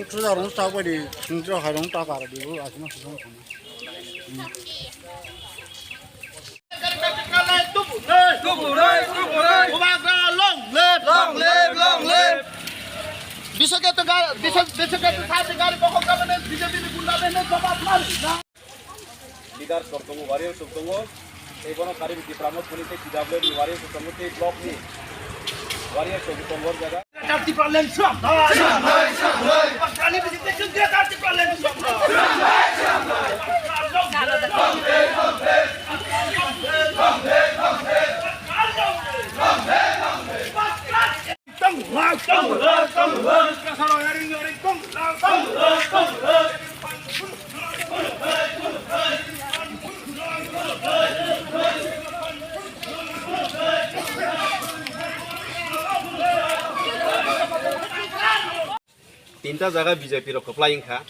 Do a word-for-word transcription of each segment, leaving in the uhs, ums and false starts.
Suksa rong sa bai di, suksa hai rong ta kar di bu, asma suksa. Bubagra long live! Long live, long live! Biswakheto ga-, biswa-, Biswakheto sate gari bokhok gabane B J P ni gunda bene jobab mari. Leader sok tongo, warrior sok tongo. Tei bono kari Tipra Motha ni tei T W F ni warrior sok tongo, tei block ni warrior sok tongo jaga. Greater Tipraland swnamnai! Swnamnai, swnamnai! Pastrani bisi tei chwng Greater Tipraland swnamnai! Swnamnai, swnamnai! Tong hwlak, tong hwlak, tong hwlak! Kasaro yaring yaring tong hwlak, tong hwlak, tong hwlak! Tinta jaga B J P rok kwplai wngkha,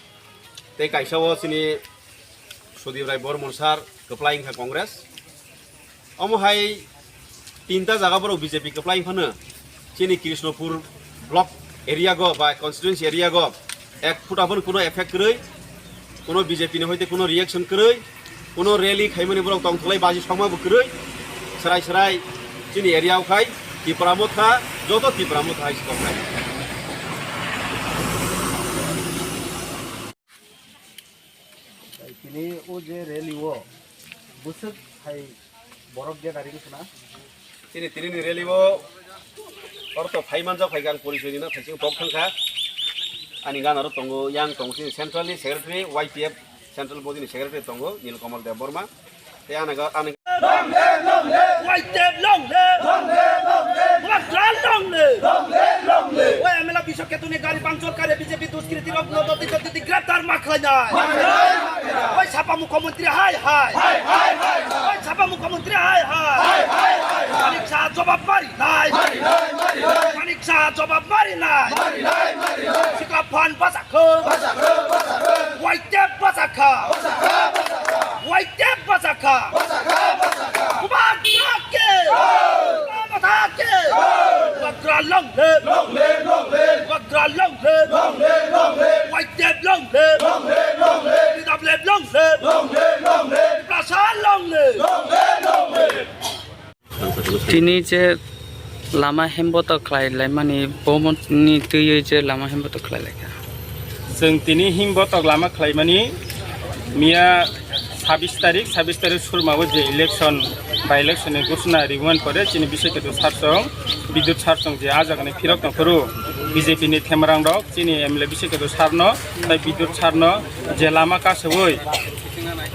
tei kaisa o chini Sudip Rai Bormon sir kwplai wngkha Congress. Omo hai tinta jaga borok B J P kwplai phano chini Krishnapur block area go ba constituency area go ek phuta phano kuno effect kwrwi, kuno B J P ni hoite kuno reaction kwrwi, kuno rally khaimani borok tongtholai baji sokma bo kwrwi, serai serai chini area o khai Tipra Motha, joto Tipra Motha hai se tongkha. Tini o je rally o bwswk hai borok gathering khna. Chini tini ni rally o ortho phai manjak phai khe ang porichoi rina thaiching tok thangkha. Ani gana ro tongo, yang tongo chini central ni secretary, Y T F central body ni secretary tongo Nilkamal Debbarma. Tei ani ga-, ani Long live, long live! White tape, long live! Long live, long live! Bubagra, long live! Long live, long live! Oi M L A Biswakheto ni gari bangchor kare B J P duskriti rok no doti doti greptar ma khlainai. Ma khlainai, ma khlainai! Oi Sapa Mukhyamantri hai hai! Hai hai hai hai! Oi Sapa Mukhyamantri hai hai! Hai hai hai hai! Manik Saha jobab mari nai! Mari nai, mari nai! Manik Saha jobab mari nai! Mari nai, mari nai! Sikla phan basa kho! Basa kho, basa kho! White tape basa kha! Basa kha, basa kha! White tape basa kha! Basa kha, basa kha! Bubagra ke! Jai! Bubagra ke! Jai! Bubagra long live! Long live, long live! Bubagra long live! Long live, long live! White tape long live! Long live, long live! T W F long live! Long live, long live! Tiprasa long live! Long live, long live! Tini je lama himbotok khlai laimani, bomoni twiwi je lama himbotok khlai laikha. Chwng tini himbotok lama khlaimani miya sabis tarik, sabis tarik surmao je election, by election ni ghosna rimani pore chini Biswakheto sir song, Bidyut sir song je ajagani phirok tongphuru B J P ni themarang rok chini M L A Biswakheto sir no, tai Bidyut sir no je lama kasawi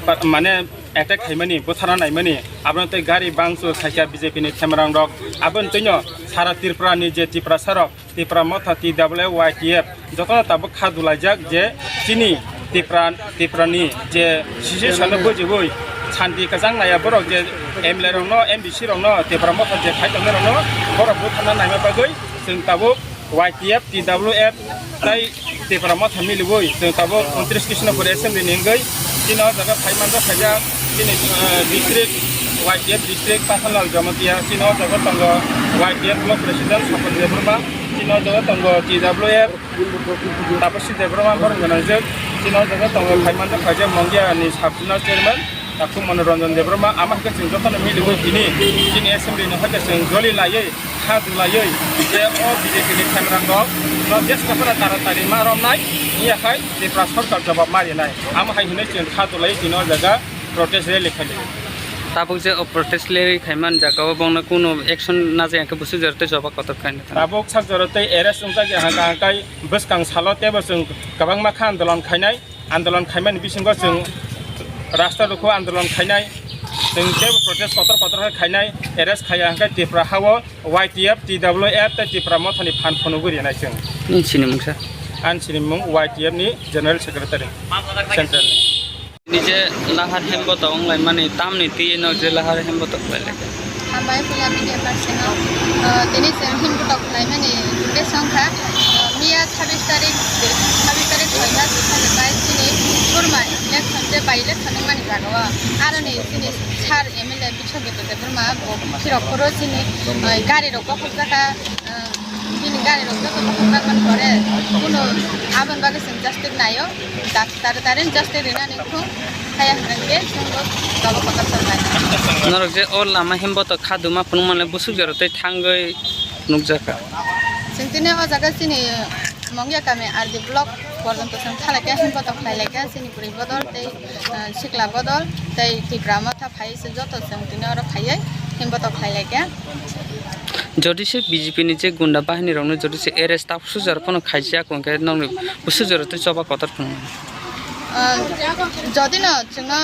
pa-, mane attack khaimani, butharna naimani, abono tei gari bangso saikha B J P ni themarang rok, aboni twino sara Tripura ni je Tiprasa rok, Tipra Motha, T W F, Y T F, jotono tabuk kha dulaijak je chini Tipra, Tipra ni je situation no bujiwi santi kwchang naiya borok je M L A rok no, M D C rok no, Tipra Motha je khai tongnai rok no borok butharna naima bagwi chwng tabuk Y T F, T W F, tai Tipra Motha miliwi chwng tabuk untris Krishnapur assembly ni wngwi chini o jaga phai manjak khaijak chini, eh, district, Y T F district Pasanlal Jamatia, chini o jaga tongo Y T F block president Swapon Debbarma, chini o jaga tongo T W F Tapaswi Debbarma borok gwnangjak, chini o jaga tongo phai manjak khaijak Mongia ni sub zonal chairman. Takhuk Manoranjan Debbarma, ama hwnkhe chwng jotono miliwi tini chini assembly ni hwnkhe chwng joli laiwi, kha dulaiwi, je o B J P ni themarang rok no jeska phano tara tari ma romnai, wngya khai Tripura sorkar jawab ma rinai. Ama hai hwnwi chwng kha dulaiwi tini o jaga protest rally khainai. Tabuk je o protest rally khaimani jaga o bongno kuno action najak hwnkhe busu jora tei joba kotor khaina thang. Tabuk sak jora tei arrest wngjak ya hwnkha hwnkhe bwskang salo teibo chwng kwbangma kha andolon khainai, andolon khaimani bisingo chwng rasta rukho andolon khainai, chwng teibo protest kotor kotor khe khainai, arrest khaiya hwnkhe Tripura hao Y T F, T W F tei Tripura Mothani phan phunugwi rinai chwng. Nini sinimung sa? Ani sinimung Y T F ni General Secretary, Central ni. Nini je lahar hembotok wnglaimani tamni twi no je lahar hembotok khlailai? Hambai puila media person no, uh, tini chwng hembotok khlaimani tei songkha, uh, miya sabis tarik, sabis tarik soi mas, sale bai chini kurma election je by election wngmani jaga o, aroni chini sir M L A Biswajit Debbarma bo phirok phuru chini, uh, gari rok bokhok jaka, uh, bini gari rok joto bokhok jak mani pore kuno aboni bagwi chwng justice naio, dak tare tare justice rinani thung, haya hwnkhe chwngbo joba kotor chwng nainai. Norok je o lama hembotok kha duma phunukmani busuk jora tei thangwi nukjakha. Chwng tini o jaga chini Mongya kami R D block porjonto chwng thalaikha, hembotok khlailaikha chini bwrwi bodol tei, uh, sikla bodol tei Tipra Motha phai se joto chwng tini oro phaiwi hembotok khlailaikha. Jodi se B J P ni je gunda bahini rokno jodi se arrest ta busu jora phano khaijak hwnkhe nokni busu jora tei choba kotor phunukmani. Ah, jodi no chwngno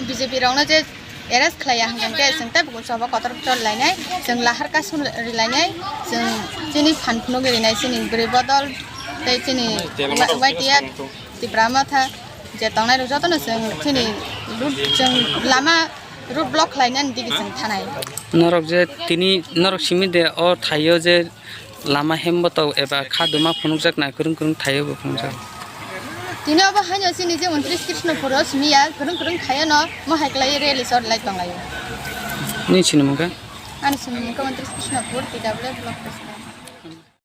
B J P rokno je arrest khlaiya hwnkhe chwng tei buku choba kotor chol lainai, chwng lahar kasu rilainai, chwng chini phan phunugwi rinai chini bwrwi bodol tei chini Y T F Tipra Motha je tongnai rok jotono chwng chini road, chwng lama road block khlainani digi chwng thanai. Norok je tini norok simi de o thaio je lama hembotok eba kha duma phunukjak nai kwrwng kwrwng thaio bo phunukjak. Tini obo haino chini je untris Krishnapur o simi ya kwrwng kwrwng thaio no mo hai khlai rally sor lai tonglaio. Nini sinimung kha? Ani sinimung kha untris Krishnapur, T W block president.